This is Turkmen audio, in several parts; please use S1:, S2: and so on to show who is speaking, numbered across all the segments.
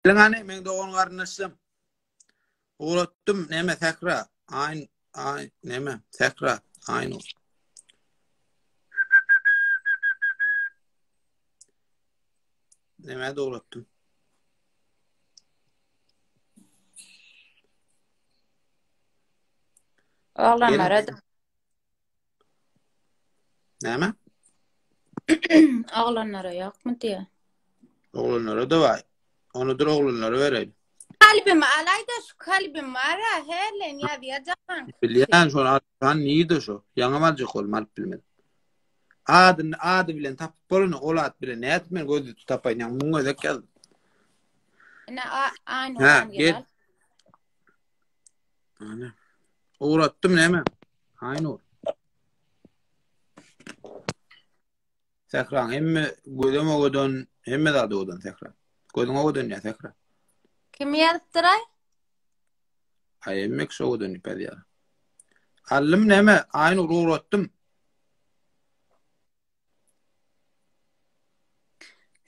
S1: Geliň hany meň dogan garyndaşlarym. Ugratdym neme Sähra. Aýn aý neme Sähra Aýnur. Neme dogratdym.
S2: Oglanlara
S1: Näme?
S2: Oglanlara ýokmy diýýär.
S1: Oglanlara da bar. Ony dur oglanlara bereýin.
S2: Kalbimi alaýda şu kalbim bar-a, herlen ýazýa jahan.
S1: Bilýän şony alsan nirde şo? Ýaňam aljak boldum alyp bilmedim. Adyny ady bilen tapyp bolany ol at bilen nädip men gözde tutup tapaýyn ýaňy müň gezek ýazdym.
S2: Ine Aýnur
S1: gel. Ana. Ugratdym näme? Aýnur. Sähraň hemme gözem owadan, hemme zady owadan Sähra. Gözüň owadan ýa Sähra.
S2: Kim ýazypdyr-aý?
S1: Aý hemme kişi owadan diýip ýazýar. Aldym näme? Aýnur ugratdym.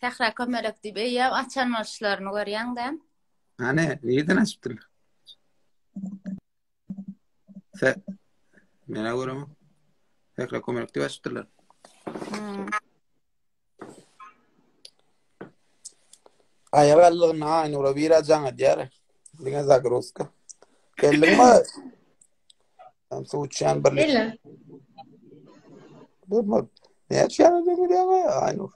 S2: Sähra kömelek diýip eýýäm açan boluşlaryny görýäň-dä.
S1: Hany, nirden açypdyrlar? Se Mena göremok. Sähra kömelek diýip açypdyrlar.
S2: Hmm.
S1: Aýak allygyna Aýnura bira jaň edýär. Diňe zagruzka. Geldiňmi? Sen suw içýän bir
S3: Gelin.
S1: Durma. Ne içýän öýden gülýäň Aýnur?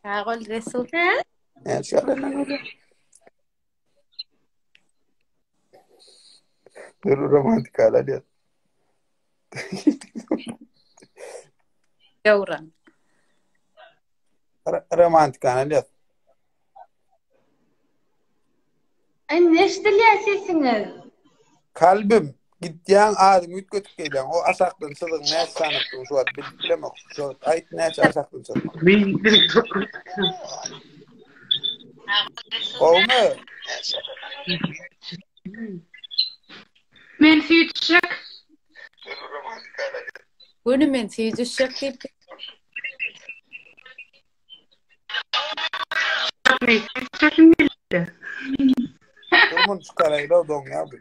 S2: Sag ol Resul.
S3: He?
S1: Ne içýän öýden gülýäň? Dur romantik alýar.
S2: Döwran.
S1: Romantik alýar.
S3: Ay ne eşidilýär sesiňiz?
S1: Kalbim, gitýäň adyňy üýtgetip gelýäň. O aşakdan çyzygyň näçe sanykdygyny şu wagt bilip bilemok. Şu wagt aýt näçe aşakdan çyzyk. Gowmy?
S3: Men süýtüşek.
S2: Göni men süýjüşjek diýip
S3: Sesim geldi.
S1: Dur muny çykaraýla doňýar bu.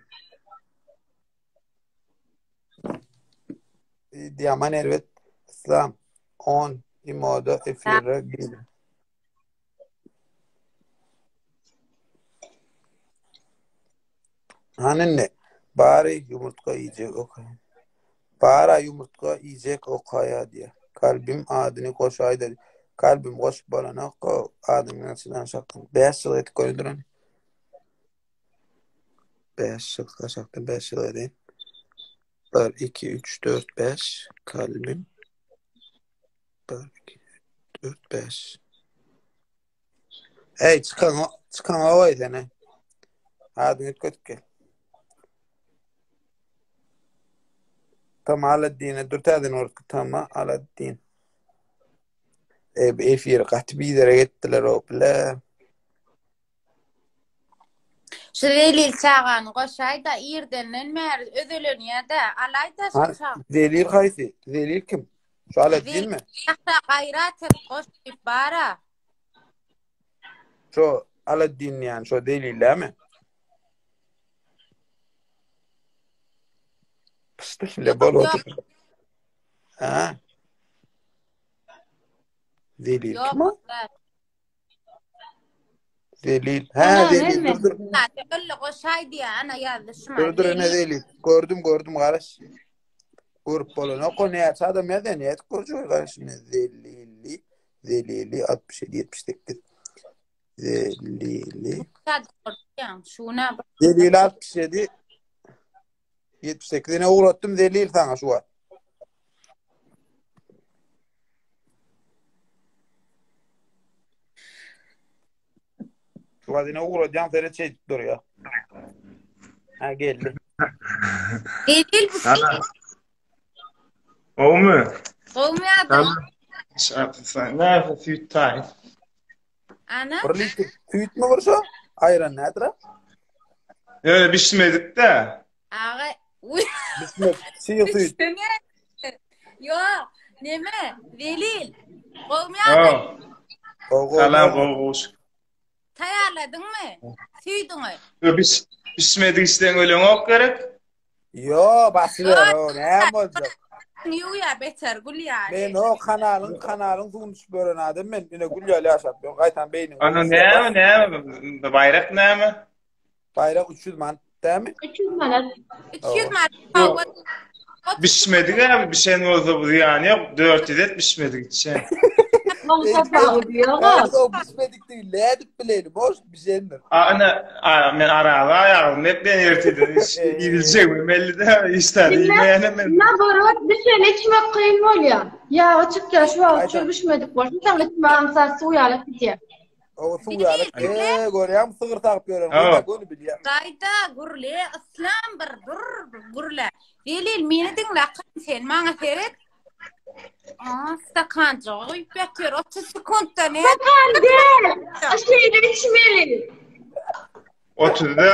S1: Diýaman erbet Islam 10 imoda efire girdi. Hany indi bary ýumurtga iýjek okaýa. Bara ýumurtga iýjek okaýa diýýär. Kalbim adyny goşaýda. Kalbim goşup bolanok adyň açylan şakdan. 5 ýyl etip goýun duran. 5 ýyl aşakdan 5 ýyl edin. 1 2 3 4 5 kalbim 1 2 4 5 Ey çykan çykan oý seni. Adyňy üýtgetip gel. Tama Aladdin'e dur täzeden ortky Tama Aladdin. Ey bu efiri gaty biderek etdiler o bile.
S2: Şu Zelil çagany goşaý-da irdenden bäri özelenýä-dä. Alaý-da şu
S1: Ha,
S2: çaga.
S1: Zelil haýsy? Zelil kim? Şu Aladdin mi?
S2: Ýa-da gaýrat et goş diýip bara.
S1: Şu Aladdin diýen şu Zelillämi? Pyşdyk bile bol otur. Ha? Zelil kim o? Zelil. Ha Zelil dur dur.
S2: Ölle goşaý diýä ana ýazdy şuma.
S1: Dur dur ene Zelil. Gördüm gördüm garaş. Görüp bolanok o näçe adam ýazýar nädip görjek garaş ine Zelili Zelili 67 78 Zelili
S2: Şuna
S1: Zelili 67 78 ine ugratdym Zelil saňa şu wagt. Şu wagt ine ugradýan seret şeýdip durýar. Ha geldi.
S2: Zelil bu
S4: Salam. Gowmy?
S2: Gowmy adam?
S4: Şapsan, näme süýt taýyn.
S2: Ana.
S1: Bir litr süýtmi bir şo? Aýran nädir?
S4: Ýöne bişmedik-de.
S2: Aga,
S1: Bişmek, çig süýt.
S2: Ýok, neme? Zelil. Gowmy ýagdaý?
S4: Salam, gowy gowy.
S2: Taýýarladyňmy? Süýdüňi.
S4: Ýo biş bişmedik içseň öleňok gerek.
S1: Ýo, basyber o, näme boljak?
S2: Ýuwýa beter gül ýaly.
S1: Men o kanalyň kanalyň suwuny içip ýören adam men. Ine gül ýaly ýaşap ýörün. Gaýtam beýniň.
S4: Ana näme näme baýrak näme?
S1: Baýrak 300 manat dämi?
S3: 300 manat.
S2: 300 manat. Hawa.
S4: Bişmedik abi bişen bolsa bu zyýany ýok. 400 et bişmedik içen.
S3: Oň tapawudy ýok.
S1: Biz o bişmedik diýip nädip bilelim? Boş bişendir.
S4: Ana men araga aýagym hep ben erteden iýiljegimi belli däl işdä diýmeýänem men.
S3: Naborot bişeni içmek kyn bolýar. Ýagy çykýar şu wagt çür bişmedik bolsa soň içmek aňsat suw ýaly gidýär.
S1: O suw ýaly. Eee, görýäňmi sygyr sagyp ýören gyz göni bilýär.
S2: Gaýda gürle, yslam bir dur gürle. Zelil meni diňle akylym sen maňa seret. Aa, stakanjyga guýup ýatyr 30 sekuntda ne?
S3: Stakan däl. Şeýle içmeli.
S4: 30-da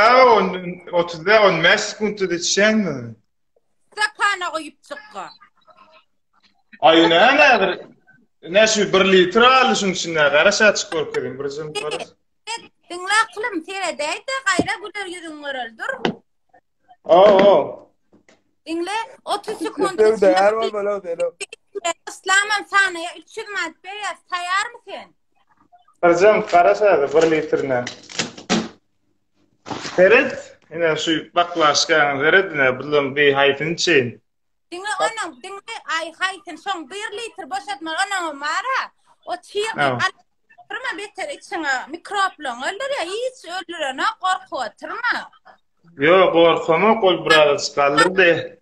S4: 30-da 15 sekuntda içýäňmi?
S2: Stakana guýup çykga.
S4: Aý näme häzir? Ne şu 1 litr aldy şuň içinde. Garaş açyk görkezeyim. Bir jim garaş.
S2: Diňle aklym seredäý-de gaýra güler ýüzüň görel dur.
S4: Oo. oo.
S2: Diňle 30 sekunt
S1: içinde. Her bolmaly o
S2: Islamam sanaýa 300 manat berýäs. Taýarmy sen?
S4: Birjam garaş häzir 1 litrine. Seret, ine şu baklaşkaňy seret, ine bulam bir haýsyny içeýin.
S2: Diňe onuň, diňe aý haýsyny şoň 1 litr boşatmaly onuň bara. O çyg alyp oturma beter içiňe mikroplaryňy öldürýär, hiç öldürenok gorkup oturma.
S4: Ýok, gorkamok ol birazajyk galdyrdy.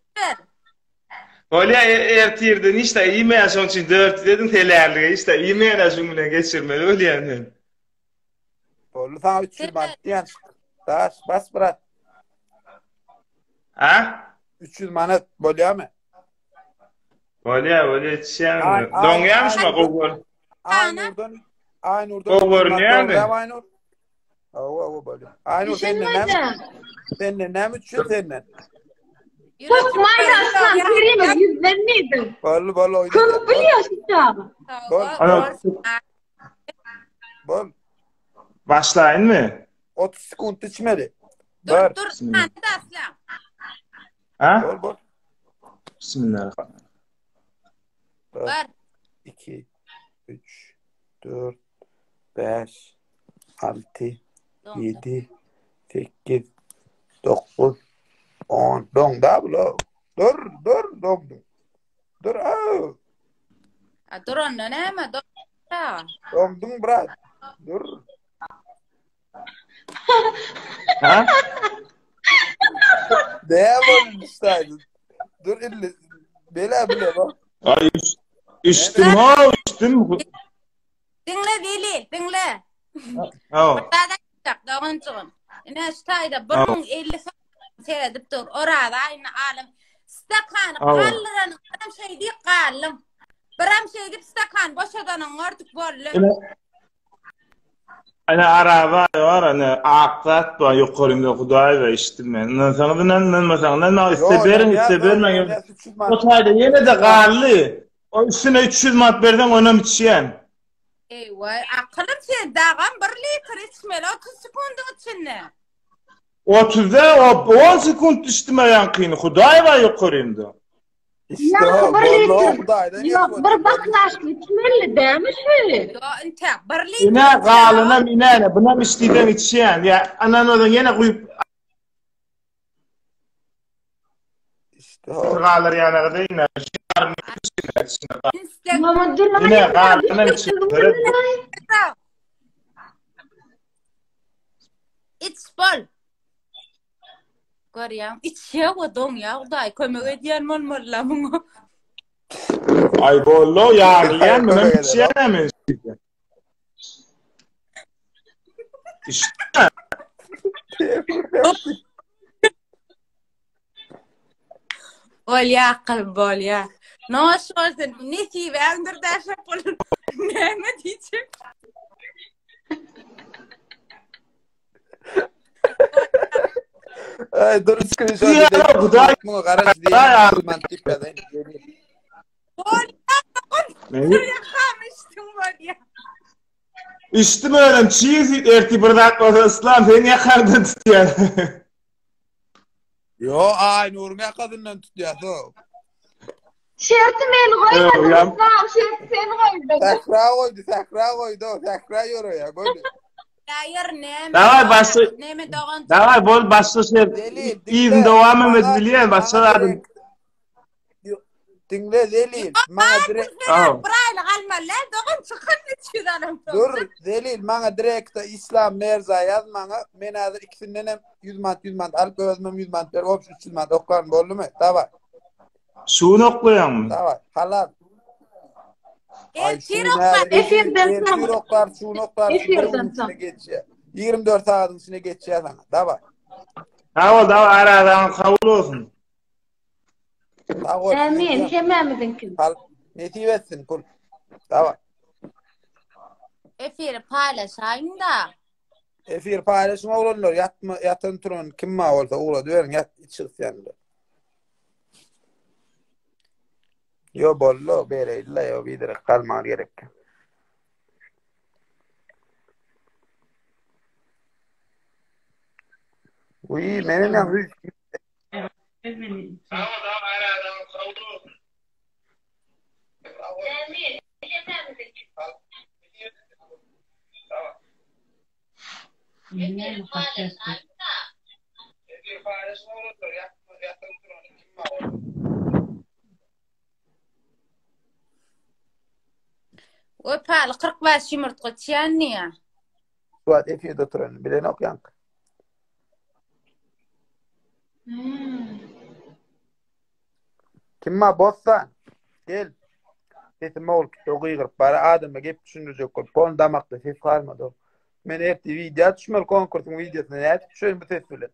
S4: Bolýa ertirden hiç-de iýmeýän şoň üçin 400 ediň selärlige hiç-de iýmeýän şuň bilen geçirmeli bolýan men.
S1: Boldy saňa 300 manat diýen. Daş bas brat.
S4: Ha?
S1: 300 manat bolýarmy?
S4: Bolýar, bolýar içýän. Doňýarmy şuna gowy gör.
S1: Aýnurdan Aýnurdan
S4: gowy görünýärmi?
S1: Aýnur. Hawa, hawa bolýar. Aýnur senden näme? Senden näme 300 senden?
S3: Sokmaýda aslan Kerime ýüzlenmeýdiň.
S1: Boldy, boldy oýna.
S3: Köp bilýär şu çaga.
S1: Bol. Bol.
S4: Başlaýynmy?
S1: 30 sekunt içmeli.
S2: Dur,
S1: Bir.
S2: dur, sany da aslan.
S4: Ha?
S1: Bol, bol.
S4: Bismillah.
S1: Bir,
S2: Bir.
S1: 2, 3, 4, 5, 6, 7, 8, 9, 10. Doň da bulo. Dur, dur, doňdum. Dur, au.
S2: A dur onda näme? Dur.
S1: Doňduň brat. Dur.
S4: Ha?
S1: Ne boldy şaýdy? Dur indi. Bela bile bak.
S4: Ay içtim ha içtim.
S2: Diňle Weli, diňle.
S4: Ha.
S2: Bir zat aýtjak doganjygym. Ine şu taýda 1050 seredip dur. Oraz aýyny alym. Stakany galdyranyň biram şeý diýip galdym. Biram şeý diýip stakan boşadanyň gördük boldy.
S4: Ine Ine araba bar, ine ak zat bar ýokarynda Hudaý bar içdim men. Ynansaňyz ynan, ynanmasaňyz ynanmaň, iste beriň, iste bermäň. O taýda ýene-de galdy. O üstüne 300 manat berseň onam içýän.
S2: Eý-waý, akylym sen dagam 1 litr içmeli 30 sekundyň içinde.
S4: 30-da 10 sekunt içdim ýaňkyny. Hudaý bar ýokarynda.
S3: Ýaňky bir litr. Ýok, bir baklaşka içmeli dämi şu?
S2: Ýok, intäk bir litr.
S4: Ine galynam ine, ine bunam iç diýseň içýän. Ýa ananozan ýene guýup
S1: İşte
S4: galar ýanagy ine.
S3: Ine
S4: galynam içýän.
S2: Iç bol. Görýäň, içýä we doňýa Hudaý kömek edýän bolmaly-la muňa.
S4: Aý bollo ýarylýan muny içýän men. İşte.
S2: Bolýa akylym bolýa. Noş bolsun. Nesibäňdir daşa pul. Näme diýjek?
S1: Ay dur screenshot
S4: Ya,
S1: edeyim.
S4: Hudaý-
S1: Muňa garaş
S4: Hudaý
S1: diýen
S4: ar-
S1: mantyk ýazaýyn.
S2: Bolýa.
S4: Men
S2: Bolýa. Bolýa.
S4: Içdim özüm çig süýt ertir bir zat bolsa Yslam seň ýakaňdan tutýan.
S1: Ýo, Aýnuryň ýakasyndan tutýas o.
S3: Şerti men goýmadym Yslam, şerti sen goýduň.
S1: Sähra goýdy, sähra goýdy, sähra ýöreýär, göni.
S2: Ýer näme?
S4: Daway başla.
S2: Näme dogan?
S4: Daway bol başla şert. Yzyny dowam et bilýän başla zadyn.
S1: Diňle Zelil, maňa direkt
S2: Bir aýlyk almaly däl, dogan çykyn 300 alan.
S1: Dur, Zelil, maňa direkte Islam Merza ýaz maňa. Men häzir ikisinden hem 100 manat 100 manat alyp özümem 100 manat berip, obşi 300 manat oklaryn boldumy? Daway.
S4: Şuny oklaýaňmy?
S1: Daway, halal.
S2: Ertir oklar.
S3: Efirden soň.
S1: Ertir oklar, şuny oklar.
S3: Efirden soň.
S1: Geçýär. 24 sagadyň içinde geçýär saňa. Daway.
S4: Sag bol, daway, arazaň kabul bolsun.
S1: Sag bol.
S3: Ämin, hemmämiziňki.
S1: Al, nesip etsin pul. Daway.
S2: Efiri paýlaşaýyň-da.
S1: Efir paýlaşyň oglanlar, ýatma, ýatan turan kim bar bolsa ugradyberiň, ýat içi gysýanlar. Ýo boldy, bereýli-le, ýo biderek galmagy gerek. Uý, menem ýa
S2: Wepaly 45 ýumurtga çýan diýýär.
S1: Şu wagt efirde oturan bilenok ýaňky. Kim bar Bossan? Gel. Sesim bolup gitdi, o gygyryp bara adama gep düşündirjek bolup, on damakda ses galmady. Men ertir wideo düşmeli konkursyň wideosyna nädip düşeýin bu ses bilen?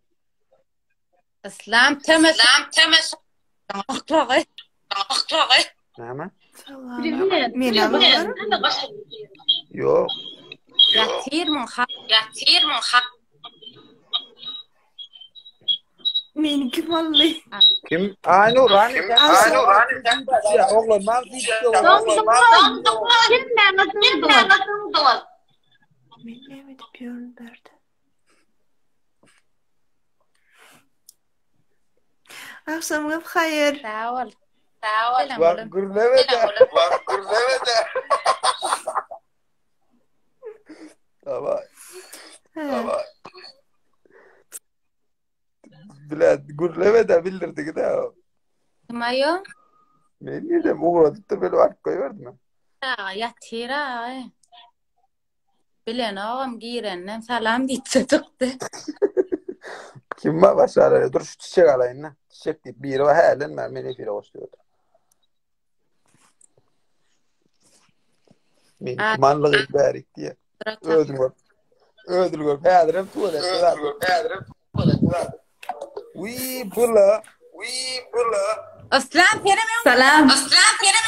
S2: Islam temes. Islam temes. Aklygy. Aklygy.
S1: Näme?
S5: Salam. Men alar.
S1: Ýok.
S2: Ýatyrmyň ha. Ýatyrmyň ha.
S5: Meni kim aldy?
S1: Kim? Aynur, Aynur. Aynur, Aynur. Oglan, man
S3: Kim näme dymdylar?
S5: Men näme edip ýörün bärde? Agşamyňyz haýyr.
S2: Sag bol. Sag bol.
S1: Wah, gürleme-de. Wah, gürleme-de. Daway. Daway. Bilen gürleme-de bildirdigi-de.
S2: Kim aýo?
S1: Men nirden ugradypdyr böyle alyp goýberdim.
S2: Aga ýatyr aga. Bilenogam girenden salam diýipse çykdy.
S1: Kim bar başarary? Dur şu çiçek alaýyn da. Çiçek diýip biri bar hälen bar men efire goşdy otur. Men manlygy bärik diýe. Özüm görüp. Özüm görüp häzir hem tuwalet. Özüm görüp häzir hem tuwalet. Wi bula, wi bula.
S2: Islam senem
S5: Salam.
S2: Islam senem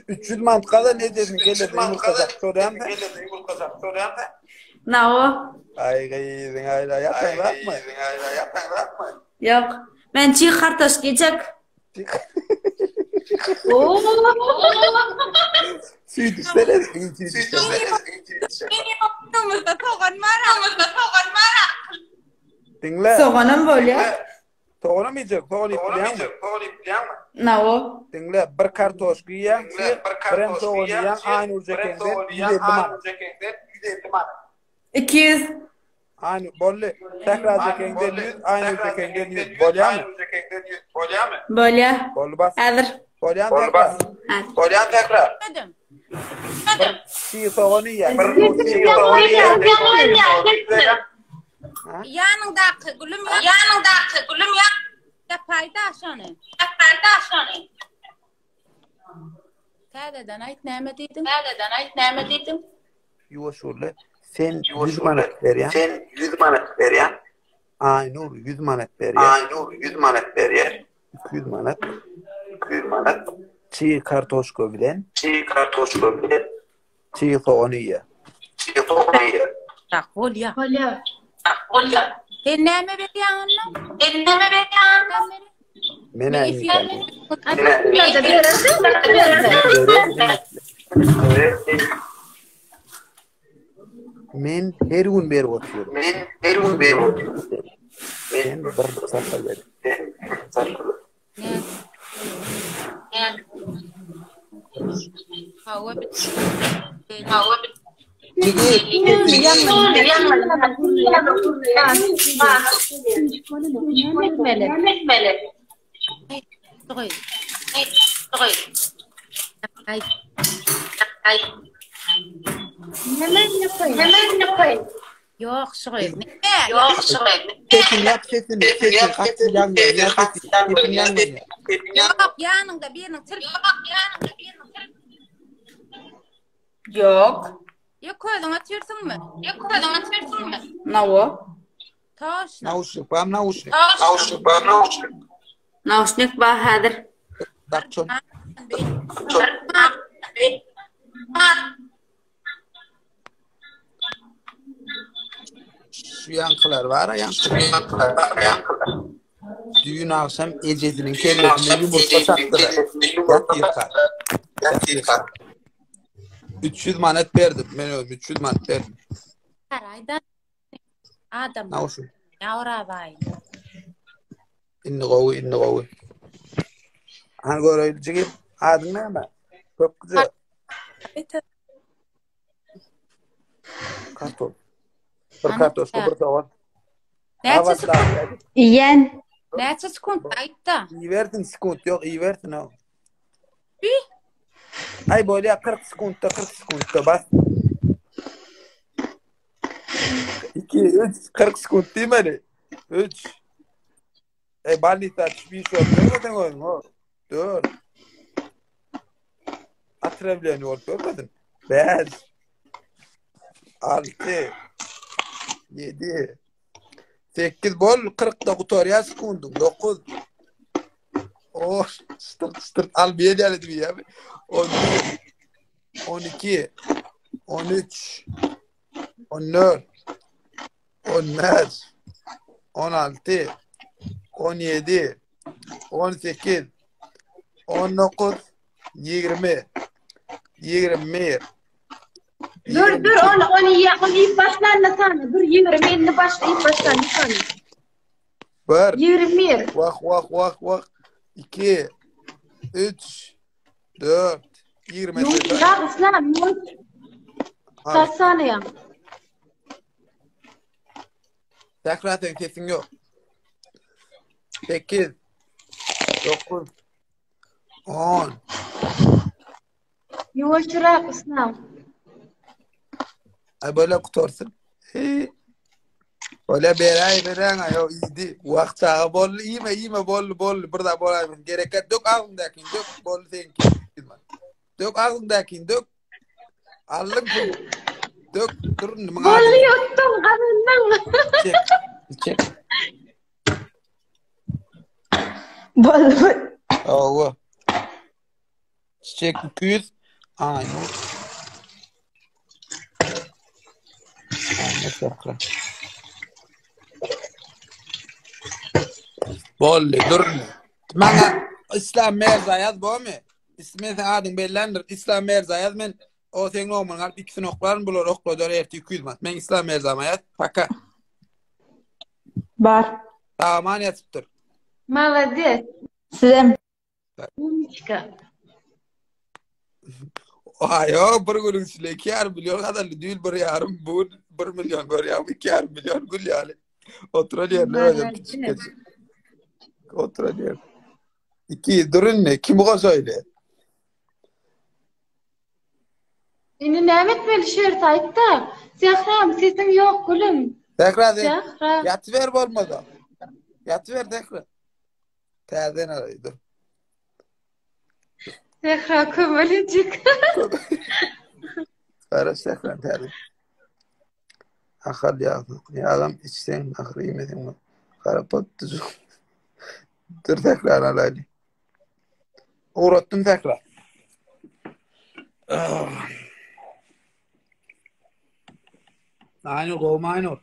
S1: 300 manat gazan ejesini kellesine ýumurtga çakyp sorýan sen. Kellesine ýumurtga çakyp sorýan sen.
S5: Nawo.
S1: Aý gyzyň aýla ýataň zatmy? Gyzyň aýla ýataň zatmy?
S5: Ýok. Men çig kartoşka iýjek.
S1: Süýt içsene, süýt içsene.
S2: Ýumurta sogan bar. Ýumurta sogan bar.
S1: Diňle.
S5: Soganam bolýar.
S1: Soganam iýjek, sogan iýip bilýäňmi? Sogan iýip bilýäňmi?
S5: Nawo.
S1: Diňle, bir kartoşka iýýäň, birem sogan iýýäň, Aýnur jekeňden 150 manat.
S5: 150 manat. 200.
S1: Aýnur, boldy. Sähra jekeňden 100, Aýnur jekeňden 100. Bolýarmy? Bolýarmy?
S5: Bolýar.
S1: Boldy bas.
S5: Häzir.
S1: Bolýarmy Sähra? Bolýarmy Sähra? Bir çig sogan iýýäň. Bir çig sogan iýýäň.
S2: Ýanyňdaky gülüm ýanyňdaky gülüm ýa Ýapaýda şony. Ýapaýda şony. Täzeden aýt näme diýdiň? Täzeden aýt näme diýdiň?
S1: Ýuwaş gürle. Sen 100 manat berýäň. Sen 100 manat berýäň. Aýnur 100 manat berýär. Aýnur 100 manat berýär. 200 manat. 200 manat. Çig kartoşka bilen. Çig kartoşka bilen. Çig sogan iýýär. Çig sogan iýýär.
S2: Ýa bolýa.
S3: Bolýa.
S2: Bolýa. Sen näme berýäň onda? Sen näme berýäň onda?
S1: Men näme? Men her gün berip otyryn. Men her gün berip otyryn. Sen bir sapar ber.
S2: Hawa
S5: Hawa
S2: Ýok, şu gyz.
S5: Ýok, şu gyz.
S1: Sesini ýap sesini. Sesini gaty ýaňlanýar sesini. Sesini ýaňlanýar.
S2: Ýok, ýanyňda biriniň til.
S5: Ýok, ýanyňda biriniň til. Ýok.
S2: Ýok, özüň otyrsyňmy?
S5: Ýok, özüň otyrsyňmy? Nawo.
S2: Toşna.
S1: Nauşnik bar, nauşnik.
S5: Nauşnik bar, nauşnik. Nauşnik bar häzir.
S1: Dakçon. Şu ýaňkylar bar, ýaňkylar.
S5: Ýaňkylar bar, ýaňkylar.
S1: Düýn agşam ejesiniň kellesine ýumurtga çakdylar. Ýatyrka. Ýatyrka. 300 manat berdim. Men özüm 300 manat berdim.
S2: Aýdan adam.
S1: Nauşnik.
S2: Ýa
S1: Indi gowy, indi gowy. Hany göreýli jigim. Adyň näme? Köpgüje. Kartof. Bir kartoşka, bir sogan.
S2: Näçe sekund?
S5: Iýen.
S2: Näçe sekund aýtda?
S1: Iýersin sekund ýok, iýersin o.
S2: Bi.
S1: Aý bolýa 40 sekundda, 40 sekundda bas. 2 3 40 sekund diýmeli. 3 Ey balnitda düşüp iş bolup görmediň özüň o. 4 Atravleni bolup görmedin. 5 6 7 8 bol 40 da gutarýar sekundyň. 9 Oh, çıtırt çıtırt al bir ýerde diýýär. 11 12 13 14 15 16 17 18 19 20 21
S3: Dur dur ony ony ýa ony iýip başlanda sany. Dur 20 indi başla iýip başlanda sany.
S1: 1
S3: 21.
S1: Wah wah wah wah 2 3 4 20
S3: Ýuwaşrak Islam ýuwaş. Satsana ýa.
S1: Sähra sen sesiň ýok. 8 9 10
S3: Ýuwaşrak Islam.
S1: Ay böyle gutarsyn. Hey. Böyle beräý beräň aý o iýdi. Wah çaga boldy iýme iýme boldy boldy bir da bolaýmasyn. Gerek dök agzyňdakini dök boldy seňki. Dök agzyňdakini dök. Aldyň pul. Dök dur indi muňa.
S3: Boldy ýutdum gazandyň.
S1: Çek. Çek.
S5: Boldy.
S1: Hawa. Çiçek 200. Aynur. Aynur sakla. Boldy, dur. Maňa Islam Merza ýaz bomy? Ismi sen adyň bellendir. Islam Merza ýaz men o seň nomyňy alyp ikisini oklaryn bular okladar ertir 200 manat. Men Islam Merzama ýaz. Paka.
S5: Bar.
S1: Aman ýatypdyr.
S3: Malades.
S5: Sizem.
S3: Umniçka.
S1: Aýo bir günüň içinde 2,5 milyon gazandy. Düýn 1,5 bu gün 1 milyon görýär. 2,5 milyon gül ýaly. Oturan ýerinde özem kiçik geçip. Oturan ýer. 2 dur indi kimi goşaýly?
S3: Indi näme etmeli şert aýtda. Sähram sesiň ýok gülüm.
S1: Sähra sen
S3: Sähra.
S1: ýatyber bolmasa. Ýatyber Sähra. Täzeden araý dur.
S3: Sähra kömelejik.
S1: Gara Sähra täze. Ahal ýagny. Ýagam içseň, ahyr iýmeseň. Gara potdy. Dur Sährany alaýly. Ugratdym Sähra. Ah. Aynur gowmy Aynur?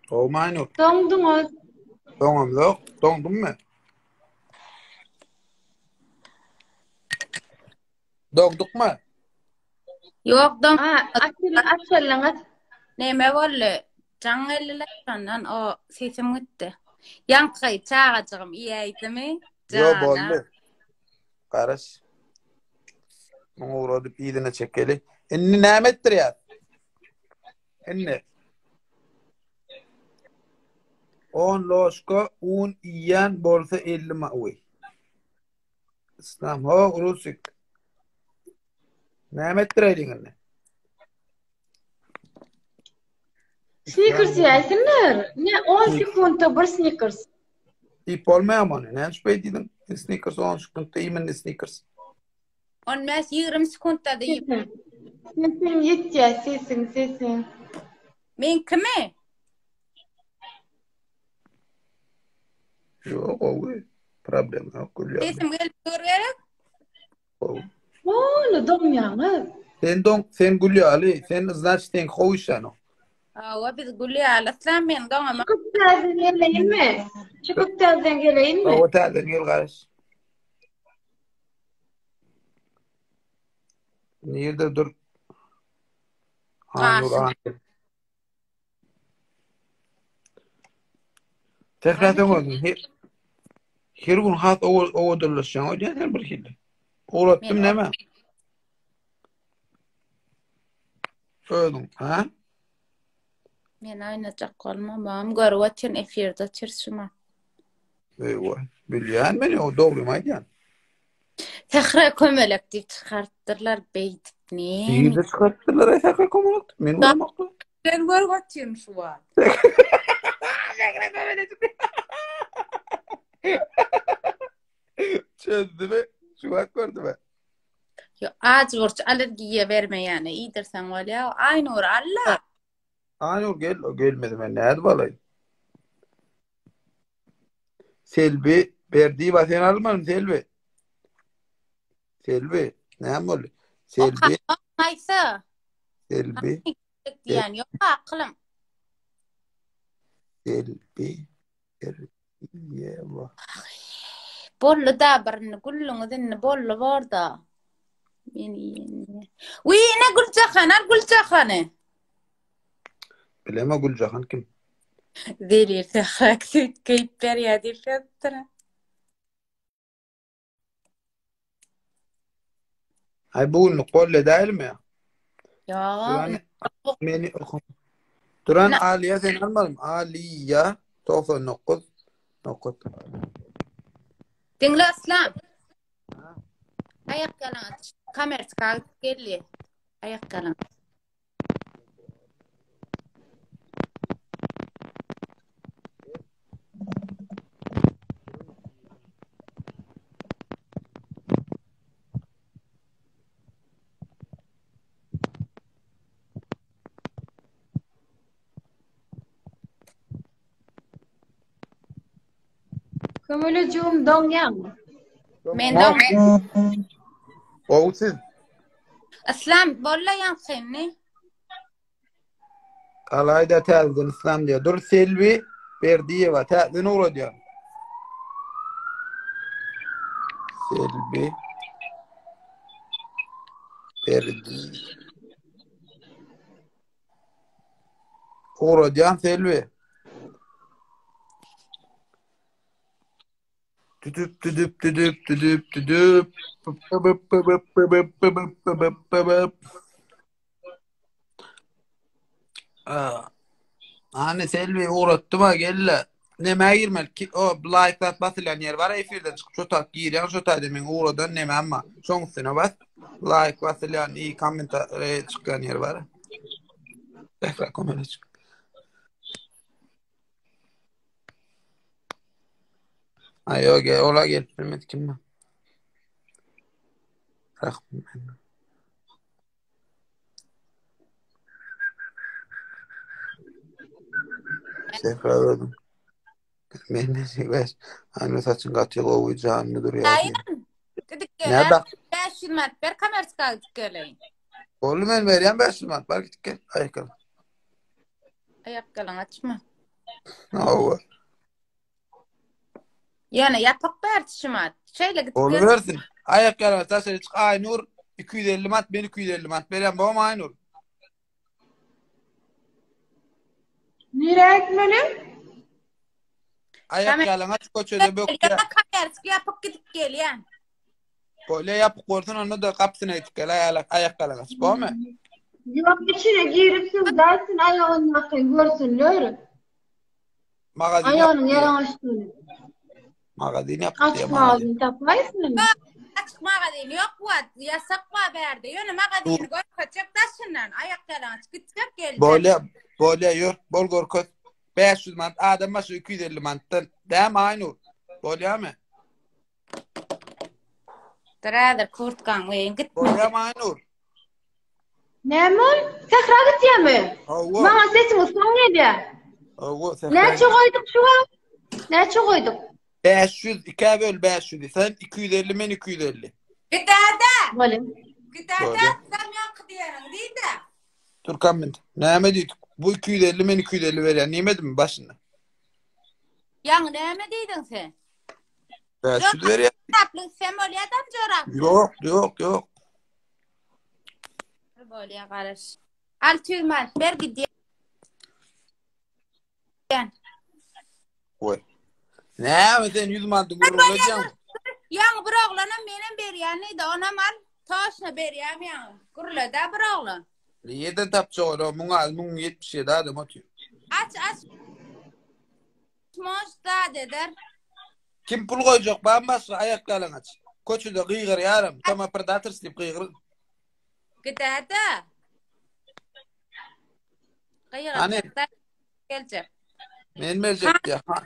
S1: Gowmy Aynur?
S3: Doňduňyz.
S1: Doňam ýok. Doňdummy? Doňdukmy?
S2: Ýok, doň.
S3: Ha, açyl, açyldyňyz.
S2: Neme boldy? Jaň geldiler şondan o sesim gitdi. Ýaňky çagajygym iýäýdimi?
S1: Ýo boldy. Garaş. Muňa ugradyp yzyna çekeli. Indi näme etdirýär? Indi. 10 loşka un iýen bolsa 50 ma uý. Islam ho Rusik. Näme etdireýliň indi?
S3: Snickers ýäýsinler. Ne 10 sekuntda bir Snickers.
S1: Diýip bolmaýar ony. Näme üçin beý diýdiň? Snickers 10 sekuntda iýmeli Snickers.
S2: 15-20 sekuntda diýip.
S3: Sesiň ýetýär, sesiň, sesiň.
S2: Men kimi?
S1: Ýok, gowy. Problem ýok, gülýär.
S2: Sesim gelip dur gerek.
S1: Gowy.
S3: Ola doňýaňyz.
S1: Sen doň, sen gül ýaly, sen znaç sen gowy işlänok.
S2: Hawa, biz gül ýaly yslam men doňama.
S3: Çykyp täzeden geleýinmi? Çykyp täzeden geleýinmi?
S1: Hawa, täzeden gel garyş. Nirde dur? Anur, Anur. Sähra sen gördün. Her, her gün has owadanlaşýaň öýdýän sen bir hili. Ugratdym näme? Özüň, ha?
S2: Men oýnajak bolma, mam görüp otyryn efirde otyr şuma.
S1: Eýwa, bilýän men o dogrymy aýdýan.
S2: Sähra kömelek diýip çykarypdyrlar beýdip ne?
S1: Nirde çykarypdyrlar ay sähra kömelek? Men görmekle.
S2: Ben görüp otyryn şu wagt.
S1: Sähra kömelek. Çözdü mi? Şu wagt gördü mi?
S2: Yo, ajy burç allergiýa bermeýäne iýdirseň bolýar. Aýnur alla.
S1: Aýnur gel, o gelmedi men nädip alaýyn? Selbi Berdiýewa sen almanym Selbi. Selbi näme boldy? Selbi.
S2: Maýsa.
S1: Selbi.
S2: Diýen ýok akylym.
S1: Selbi Berdiýewa.
S2: Boldy da birini güllüňiz indi boldy borda. Meni. Wiý, ine Güljahan, al Güljahany.
S1: Bileme Güljahan kim?
S2: Zelil sähek süýt geýip berýär diýip ýazypdyr.
S1: Ay bu günlük boldy dälmi?
S2: Ýa.
S1: Meni okum. Duran Aliýa sen almadym. Aliýa 99 nokat.
S2: Diňle Aslan. Aýak ýalaňaç. Kamerçka geldi. Aýak ýalaňaç.
S3: Kömelejigim doňýaňmy?
S2: Men doň.
S1: Gowy siz.
S2: Islam bolla ýaňkyny.
S1: Alaýda täzeden Islam diýýär. Dur Selbi Berdiýewa täzeden ugradýar. Selbi Berdi. Ugradýan Selbi. Tüdüp tüdüp tüdüp tüdüp tüdüp. Bıp bıp bıp bıp bıp bıp bıp bıp. Hany Selbi ugratdym ha gelle. Nämä girmeli? Ki, o like zat basylýan ýer bar efirden çykyp şo tap girýän şo taýda meň ugradan nemäm bar. Şoň üstüne bas. Like basylýan i kommentariý çykýan ýer bar. Sähra kommentariý. Aý ýok, gel, ola gelip bilmedi kim bar. Rahmet. Sähra özüm. Men ne Anne saçyň gaty gowy janly durýar.
S2: Daýym. Gidip gel. 500 manat ber kamerska gidip geleýin.
S1: Boldy men berýän 500 manat bar gidip gel. Aýakgabyň.
S2: Aýakgabyň açma.
S1: Hawa.
S2: Ýöne ýapyk ber şumat. Şeýle gidip
S1: gel. Bolubersin. Aýak ýalar daşary çyk Aýnur. 250 manat, men 250 manat berýän, bormy Aýnur?
S3: Nirä gitmeli?
S1: Aýak ýalaňaç köçede bökýär.
S2: Kamerçik ýapyk gidip gelýän.
S1: Bolýa ýapyk bolsun onda-da gapysyna gidip gel aýak ýalaňaç. Bormy?
S3: Ýok içine girip söwda etsin aýagyndaky görsünler.
S1: Magazin
S3: Aýagynyň ýalaňaçdygyny.
S1: Magazin ýapyk
S3: Açyk magazin tapaýsyn.
S2: Açyk magazin ýok bu ýasak bar bärde. Ýöne magazini görkezjek daşyndan aýak ýalaňaç gitjek geljek.
S1: Bolýa, bolýa ýör, bol görkez. 500 manat adam başy 250 manatdan. Dämi Aýnur? Bolýamy?
S2: Dur häzir kurtkaňy geýin gitme.
S1: Bolýamy Aýnur?
S3: Näme ol? Sähra gitýärmi?
S1: Hawa.
S3: Maňa sesiňiz soň gelýär.
S1: Hawa, sähra.
S3: Näçe goýduk şu wagt? Näçe goýduk?
S1: 500, ikä böl 500-i. Sen 250, men 250.
S2: Gidäde.
S3: Bolýa.
S2: Gidäde, sen ýaňky diýeniň diýde.
S1: Dur komment. Näme diýdik? Bu 250, men 250 berýän diýmedimmi başynda?
S2: Ýaňy näme diýdiň sen?
S1: 500 berýän.
S2: Joraply sen bolýadam jorap.
S1: Ýok, ýok, ýok.
S2: Bolýa garaş. 600 manat ber gidýän.
S1: Goý. Näme sen 100 manatyň gürrüňini edýäň?
S2: Ýaňy bir oglanam menem berýän diýdi, onam al. Toşna berýän ýaňy. Gürle-dä bir oglan.
S1: Nireden tapjak ol? Muň az 1077 adam otyr.
S2: Aç, aç. Moş zat eder.
S1: Kim pul goýjak barmy başga aýak ýalaňaç. Köçede gygyrýaram. Tama predators diýip gygyryň.
S2: Gidäde.
S1: Hany?
S2: Gygyrjak geljek.
S1: Men berjek diýýär. Ha.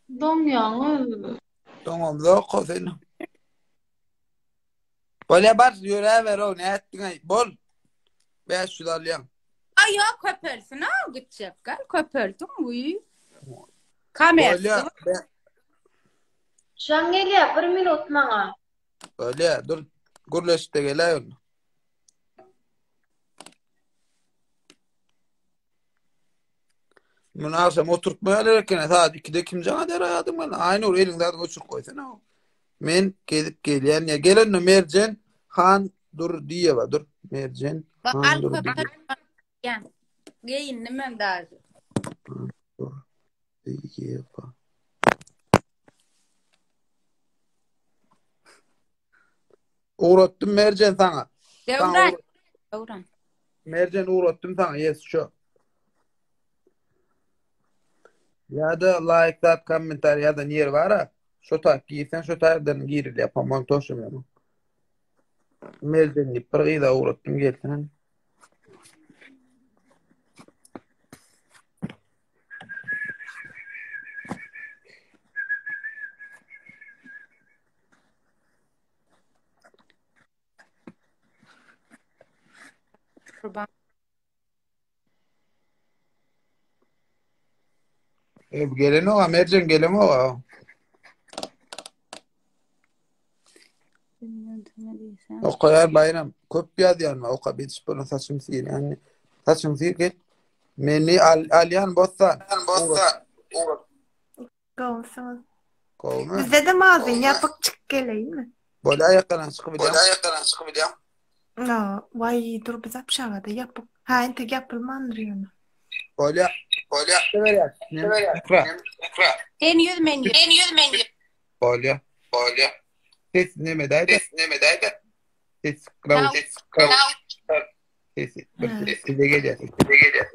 S3: Doňýaňyz.
S1: Doňamzok o sen. Bolýa bar ýöräber o nätdiň aý. Bol. 500 alýaň.
S2: Aý ýok köpelsin ha gitjek gel köpeldiň uý. Kamerasy.
S1: Bolýa.
S3: Jaň gelýär bir minut maňa.
S1: Bolýa dur gürleşip-de geläý onda. Muny agşam oturtmaýarlar eken. Saat 2-de kim jaň eder aýadyň bilen? Aýnur eliň zadyňy öçürip goýsana. Men gezip gelýän. Ýa gelende Merjen Han Durdyýewa dur. Merjen Han Durdyýewa.
S2: Geýindim men dagy.
S1: Durdyýewa. Ugratdym Merjen saňa.
S2: Döwran. Döwran.
S1: Merjen ugratdym saňa, yes şu. Ýa-da like zat kommentariý ýa-da ýer bar-a. Şo tak girsen şo taýdan girilýär, pomon toşum ýa. Merjen diýip bir gyza ugratdym gelsin.
S2: Kurban.
S1: E, gelen oga, Merjen gelen oga. Okaýar Baýram. Köp ýazýan oka bitiş bolan saçym syr. Yani saçym syr gel. Meni al, alýan bossan. Bossan.
S6: Gowusyňyz.
S1: Gowumy?
S6: Bizde-de magazin ýapyk çykyp geleýinmi?
S1: Bolýa aýaklardan çykyp bilýäň. Bolýa aýaklardan çykyp bilýäň.
S6: No, waý dur biz apşagada ýapyk. Ha entek ýapylmandyr ýöne.
S1: Bolýa. Bolýa. Berýär. Berýär.
S2: Sen ýüz men ýüz.
S1: Sen ýüz men ýüz. Bolýa. Bolýa. Ses neme däýde? Ses neme däýde? Ses kraw. Ses kraw. Sesi. Bir size gelýär. Size gelýär.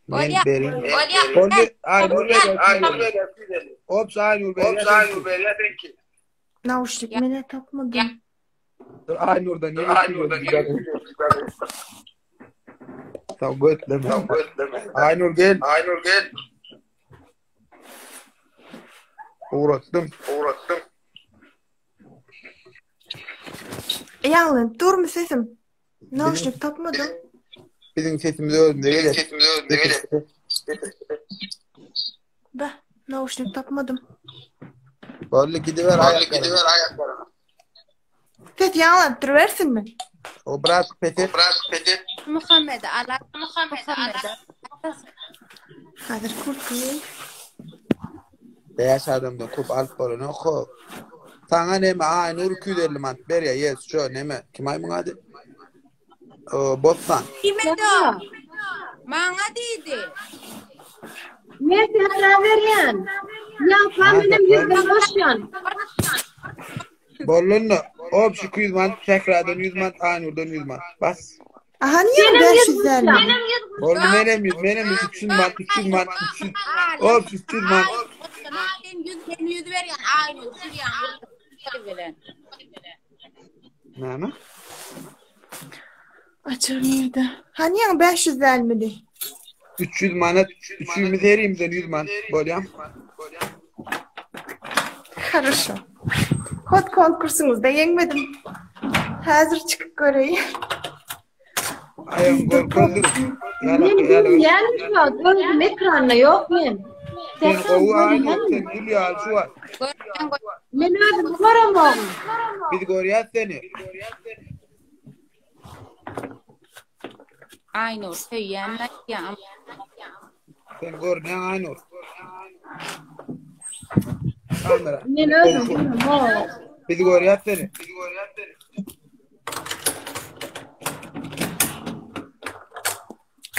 S1: Men berin. Boldy. Aynur berýär. Aynur berýär. Ops Aynur berýär. Ops Aynur berýär seňki.
S6: Nauşnik mene tapmadym.
S1: Dur Aynurdan ýene. Aynurdan ýene. Sag götleme. Sag götleme. Aynur gel. Aynur gel. Ugratdym. Ugratdym.
S6: Ýaňlanyp durmy sesim? Nauşnik tapmadym.
S1: Biziň sesimiz özümize geler. Sesimiz özümize geler.
S6: Bah, nauşnik tapmadym.
S1: Boldy gidiber aýak. Gidiber aýaklaryna.
S6: Ses ýaňlanyp durubersinmi?
S1: O biraz peset. O biraz peset.
S2: Muhammed ala. Muhammed ala.
S6: Häzir kurtka geýin.
S1: 5 adamdan köp alyp bolanok ho. Saňa neme Aýnur 250 manat berýär. Ýes, şo neme? Kim aý muň ady? O, Bossan.
S2: Diýmedi o. Maňa diýdi.
S3: Men sähra berýän. Ýa-pa menem ýüzden goşýan.
S1: Bolanda, obşi 200 manat, Sähradan 100 manat, Aýnurdan 100 manat. Bas.
S6: Aha niýe 500 dälmi?
S1: Boldy menem 100, menem 100, 300 manat, 300 manat, 300. Obşi 300 manat.
S2: Sen 100 men 100 berýän Aýnur sürýän bilen.
S1: Näme?
S6: Açar nirde? Hany ýaňy 500 dälmidi?
S1: 300 manat, üçimiz herimizden 100 manat bolýar.
S6: Хорошо. Hot konkursyňyzda ýeňmedim. Häzir çykyp göreýin.
S1: Aýagyň görkezdir.
S3: Men görünýän şu wagt özüm ekranda ýok men.
S1: Sen gowy Aýnur, sen gül ýaly şu wagt.
S3: Men özümi göremogum.
S1: Biz görýäs seni.
S2: Aýnur söýýän aýtýan.
S1: Sen görünýäň Aýnur. Kamera.
S3: Men özüm göremok.
S1: Biz görýäs seni.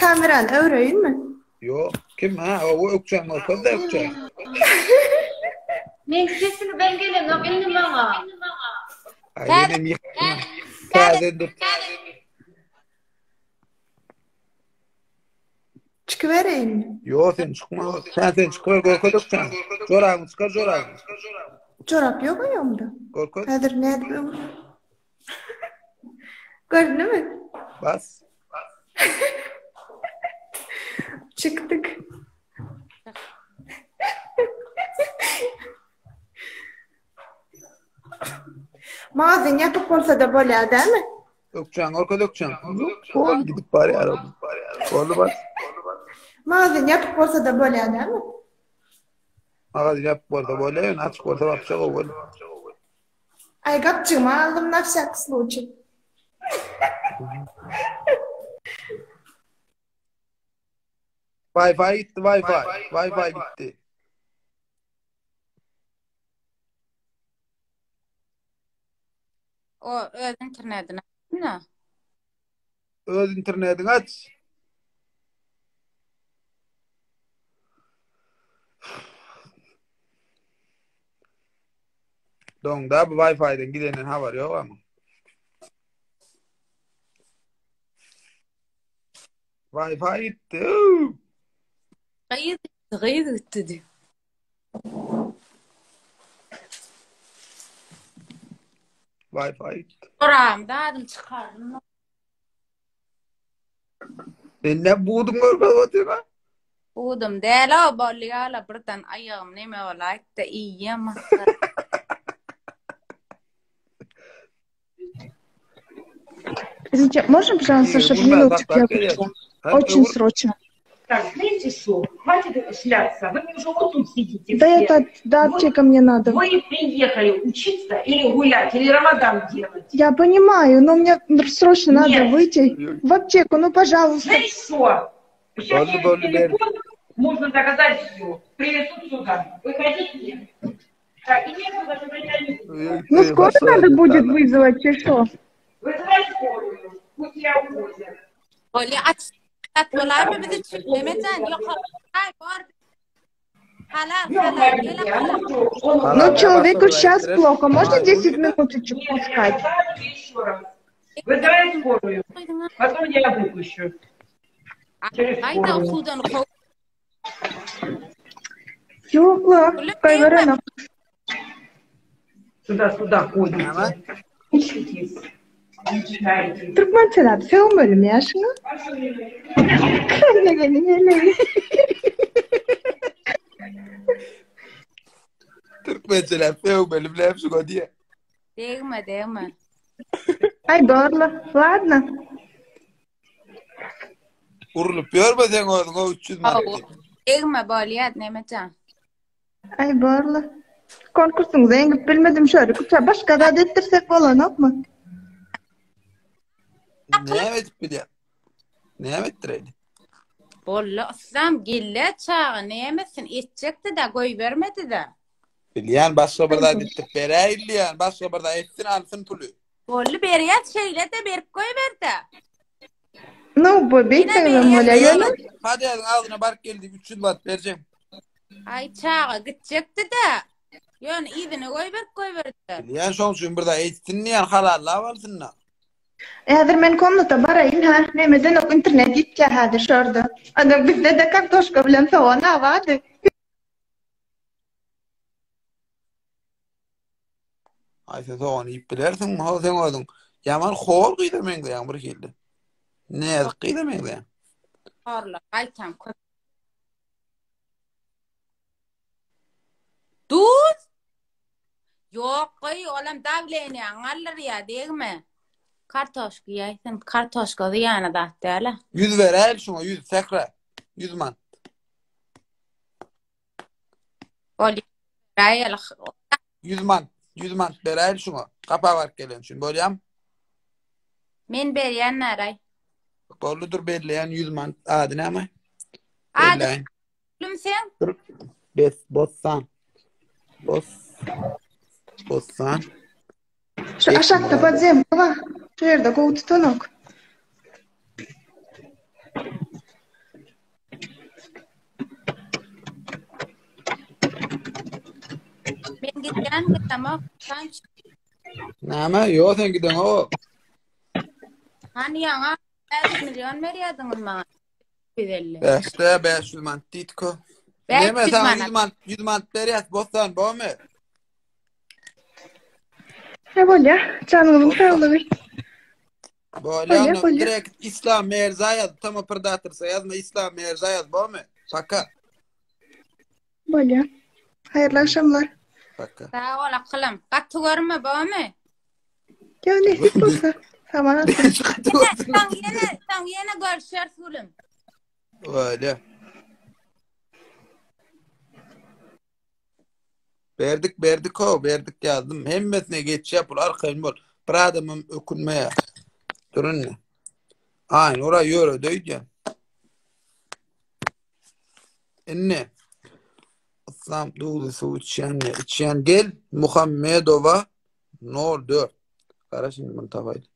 S6: Kamerany öwreýinmi?
S1: Ýok. Kim ha? O ökçäň görkez de ökçäň.
S3: Men sesini ben gelenok indi maňa.
S1: Aý ýenem ýykdyň. Täze dur.
S6: Çykybereýinmi?
S1: Ýok sen çykma. Sen sen çykyber görkez ökçäň. Jorabyňy çykar jorabyňy.
S6: Jorap ýok aýagymda.
S1: Görkez.
S6: Häzir nädip öwür? Göründümi?
S1: Bas.
S6: Çykdyk. Magazin ýapyk bolsa-da bolýar, dämi?
S1: Ökçäň görkez ökçäň. Bol gidip barýar. Boldy bas.
S6: Magazin ýapyk bolsa-da bolýar, dämi?
S1: Magazin ýapyk bolsa bolýar, ýöne açyk bolsa wapşe gowy bolýar.
S6: Aý gapjygymy aldym na wsýaky sluçiý.
S1: Wi-Fi gitdi, Wi-Fi. Wi-Fi gitdi.
S2: O öz internetini açsyn-da.
S1: Öz internetiňi aç. Doňda bu Wi-Fi-den gidenden habar ýok ama. Wi-Fi gitdi.
S2: Gyz gitdi, gyz gitdi diýip.
S1: Wi-Fi gitdi.
S2: Oram zadym çykardym.
S1: Sen ne buduň görmez otyr-a?
S2: Budum däl-ow, boldy ýala birden aýagym neme bolaýtda iýýän masgara.
S6: Извините, можно, пожалуйста, чтобы минутик я вышла? Очень срочно.
S7: Так, знаете что, хватит шляться, вы мне уже вот тут сидите
S6: Да
S7: все.
S6: это, до аптека мне надо.
S7: Вы приехали учиться или гулять, или Рамадан делать.
S6: Я понимаю, но мне срочно надо
S7: Нет.
S6: выйти в аптеку, ну, пожалуйста.
S7: Знаешь что, сейчас
S1: Ладно,
S7: через
S1: ладно,
S7: телефон можно заказать все, привезут сюда. Вы хотите? Так, и некуда же притянуть.
S6: Ну, скоро надо будет вызвать, или что?
S7: Вызывай скорую, пусть я увозят.
S2: Bolýa aç. At bolaýmy bizi üçin? Mehmetjan ýokary. Aý bor. Halal, halal, gel halal.
S6: Ну, человеку сейчас плохо, можно 10 минуточек пускать?
S7: Еще раз. Вызывай скорую, потом я выпущу. Через
S2: Aýda
S7: скорую.
S2: okuwdan kow.
S6: Ýok-la, goýberenok.
S7: Сюда-сюда ходите. Учитесь. Мечтаете.
S6: Türkmençeläp sögmelimi ýa şuňa?
S1: Türkmençeläp sögmeli bilen şuňa diýe.
S2: Degme, degme.
S6: Aý borla, ladno.
S1: Urulyp ýörme sen özüň o 300 manat diýip.
S2: Degme bolýar, Nemejan.
S6: Aý borla. Konkursyňyza ýeňip bilmedim şöyle köçe başga zat etdirsek bolanokmy?
S1: Näme edip bilýär? Näme etdireýli?
S2: Boldy Yslam gelle çaga nemesin etjekdi-dä goýbermedi-dä.
S1: Bilýän başga bir zat etdirip beräýin diýýän başga bir zat etsin alsyn puly.
S2: Boldy berýäs şeýle-de berip goýber-dä.
S6: Nu bu beýtmegem bolýar ýöne.
S1: Podýazyň agzyna baryp gel diýip 300 manat berjek.
S2: Aý çaga gitjekdi-dä. Ýöne yzyna goýberip goýberdiler.
S1: Bilýän şoň üçin bir zat etsin diýýän halallap alsyn-da.
S6: Häzir men komnata baraýyn ha, neme edenok internet ýitýär häzir şorda. Ada bizde-de kartoşka bilen sogan abady.
S1: Aý sen sogan iýip bilersiňmi? Ho sen özüň ýaman hor gyza meňzeýäň bir hili. Näzik gyza meňzeýäň.
S2: Horlar gaýtam köp. Duz? Ýok goý, olam dawleniýaňy galdyrýa, degme. Kartoşka iýäýsin, kartoşka zyýany zat däl-ä.
S1: 100 beräýeli şuňa, 100 Sähra. 100 manat.
S2: Bolýa. Beräýeli.
S1: 100 manat, 100 manat beräýeli şuňa. Gapa baryp gelen üçin, bolýamy?
S2: Men berýän näraý.
S1: Boldy dur belleýän 100 manat ady näme?
S2: Ady
S1: Belläýin.
S2: Gülüm sen?
S1: Dur. Bes, Bossan. Bos. Bossan.
S6: Şu aşakda podzemka bar. Şu ýerde gowy tutanok.
S2: Men gidýän gidemok. Sanç.
S1: Näme? Ýok sen gideňok.
S2: Hany ýaňa 5 million berýärdiňiz maňa. 250.
S1: Bäşde 500 manat diýdik-o. Näme
S2: 500
S1: sana
S2: manat.
S1: 100 manat, 100 manat berýäs, Bossan, bormy?
S6: Ne bolýar? Janyňyzyň saglygy.
S1: Bolýar,
S6: Bolýar, bolýar.
S1: direkt Islam Merza ýaz, Tama Predatorsa ýazma, Islam Merza ýaz, bormy? Paka.
S6: Bolýar. Haýyrly agşamlar.
S1: Paka.
S2: Sag bol akylym. Gaty görme, bormy?
S6: Ýa nesip bolsa. Saman atsyn.
S2: Soň ýene, soň ýene görüşeris gülüm.
S1: Öyle. Berdik berdik ho berdik ýazdym. Hemmesine geçýär pul arkaýyn bol. Bir adamam ökünmeýär. Dur indi. Aýny ora ýöredi öýdýän. Indi Yslam duzly suw içýän ne? Içýän gel Muhammedowa 04. Gara şimdi bunu tapaýly.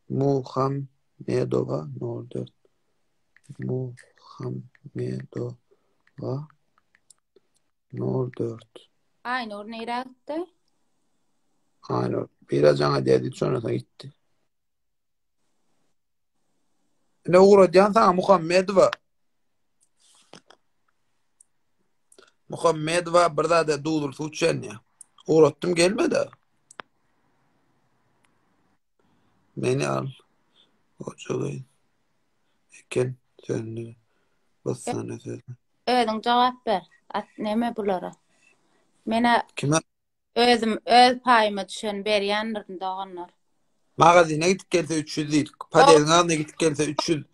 S1: Muhammedowa 04. Muhammedowa 04.
S2: Aýnur nirä gitdi?
S1: Aýnur biraz jaňa diýdi, şondan soň gitdi. Ne ugradýan saňa Muhammedowa. Muhammedowa bir zada duzly suw içen Ugratdym gelmedi. Meni al. Goja Eken söndü. Bossana söz.
S2: Özüň jogap ber. At neme bulara? Menä
S1: Kime?
S2: özüm öz paýyma düşeni berýändirin doganlar.
S1: Magazine gidip gelse 300 diýdik. Podýezdiň agzyna gidip gelse 300.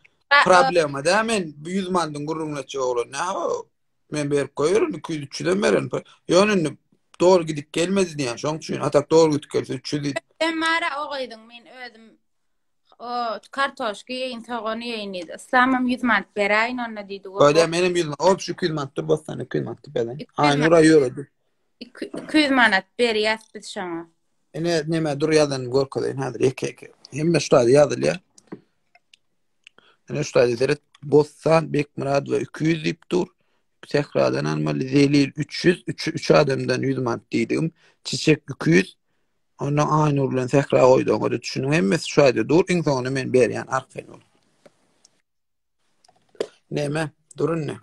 S1: Problema dä men 100 mandyň gürrüňini etjek oglan. Näme o? Men berip goýaryn 200 300-em bererin. Ýöne indi dogry gidip gelmedi diýen. Şoň üçin atak dogry gidip gelse 300 diýdik.
S2: Sen bara o gyzyň men özüm o kartoşka iýeýin, sogan iýeýin diýdi. Yslamam 100 manat beräýin onda diýdi.
S1: Bolýa menem 100 manat. Obşi 200 manat dur bossan 200 manat bereýin. Aýnura ýöredi.
S2: 200 manat berýäs biz şoňa.
S1: Ine neme dur ýazanymy görkezeýin häzir ýeke ýeke. Hemme şu taýda ýazylýar. Ine şu taýda seret Bossan Bekmyradowa 200 diýip dur. Sähradan almaly Zelil 300, 3 3 adamdan 100 manat diýdigim. Çiçek 200. Ondan Aýnur bilen Sähra goýdy oňa da düşüniň hemmesi şu taýda dur. Iň soňunda men berýän arkaýyn bol. Neme? Dur indi.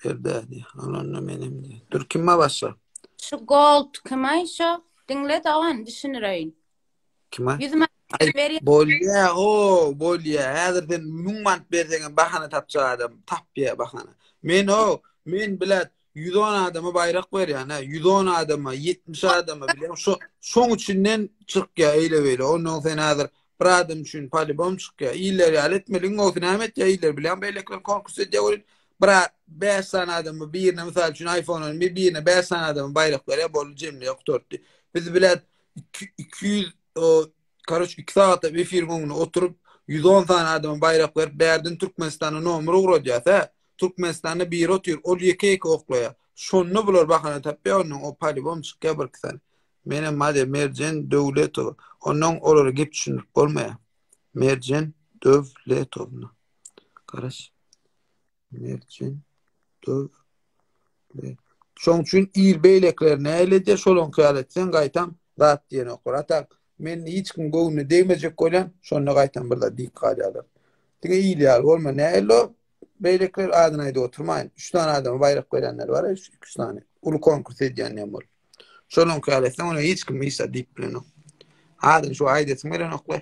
S1: Berde diýär. Alanda menem diýär. Dur kim başla?
S2: Şu gold kim aý şo? Diňle dogan düşünireýin.
S1: Kim aý?
S2: 100 manat berýär.
S1: Bolýa, o, bolýa. Häzir sen 1000 manat berseň bahana tapjak adam tapýa bahana. Men o, men bilet 110 adama baýrak berýän, ha, 110 adama, 70 adama bilýän. Şo, şoň içinden çykýa eýle-beýle. Ondan sen häzir Bir adam üçin polibom çykýar. Iller ýaly etmeli. Iň gowusy näme etýär iller bilýän beýlekiler konkurs edýär welin bir 5 sany adamy birine mysal üçin iPhone on bir birine 5 sany adamy baýrak berýär boldy jemleýär gutartdy. Biz bilen 200 karoç 2 sagatlap efiriň öňünde oturyp. 110 sany adama baýrak berip bärden Türkmenistana nomer ugradýas hä. Türkmenistanda biri otyr, ol ýeke-ýeke oklaýar. Şonda bular bahana tapýar, ondan o polibom çykýar birki sany. Menem madem Merjen Döwletowa. Ondan olara gep düşündirip bolmaýar. Merjen Döwletowna. Garaş. Merjen Döwlet. Şoň üçin il beýlekiler näle edýär, şolaňky ýaly etseň gaýtam zat diýenoklar. A tak men hiç kim göwnüne degmejek bolýan, şonda gaýtam bir zat diýip galýarlar. Diňe il ýaly bolma. Näle o beýlekiler adyny aýdyp oturmaýyn. Üç sany adama baýrak berýänler bar, üç, iki sany. Uly konkurs edýän hem bolup. Şolaňky ýaly etseň, ona hiç kim hiç zat diýip bilenok. Adyny şu aýdasym gelenokla.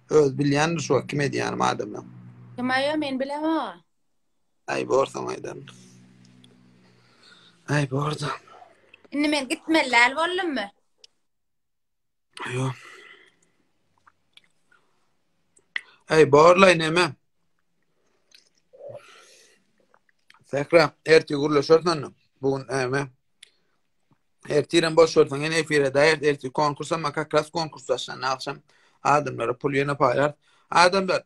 S1: Öz bilýändir şu kim edýänim adamlar.
S2: Kim aýo men bilemok.
S1: Aý borsaň aýdaryn. Aý borda.
S2: Indi men gitmeli däl boldummy?
S1: Ýo. Aý borlaý neme? Sähra, ertir gürleşeris onda. Bu gün näme? Ertirem boş bolsaň ýene efire daýar. Ertir konkurs ama kak ras konkurs başlandy agşam. Adamlara pul ýene paýlar. Adamlar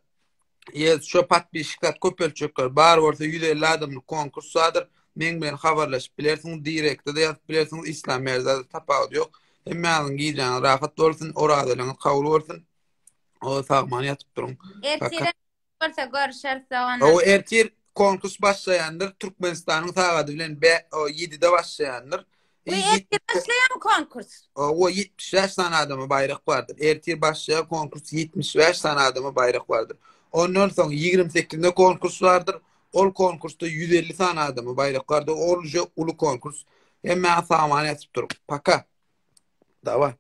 S1: Ýe şo podpisçik zat köpeltjekler bar bolsa 150 adamlyk konkurs bardyr. Meň bilen habarlaşyp bilersiňiz, direkte-de ýazyp bilersiňiz. Islam Merzada tapawudy ýok. Hemmäňiziň gijäňiz rahat bolsun, orazalyňyz kabul bolsun. O sagman ýatyp duruň.
S2: Ertire bolsa görüşeris doganlar.
S1: Hawa ertir konkurs başlaýandyr. Türkmenistanyň sagady bilen be o 7-de başlaýandyr.
S2: We ertir başlaýarmy konkurs?
S1: Hawa 75 sany adama baýrak bardyr. Ertir başlaýar konkurs 75 sany adama baýrak bardyr. Ondan soň 28-inde konkurs bardyr. Ol konkursda 150 sany adama baýrak bardyr. Ol uje uly konkurs. Hemmäňiz saman ýatyp duruň. Paka. Dawa.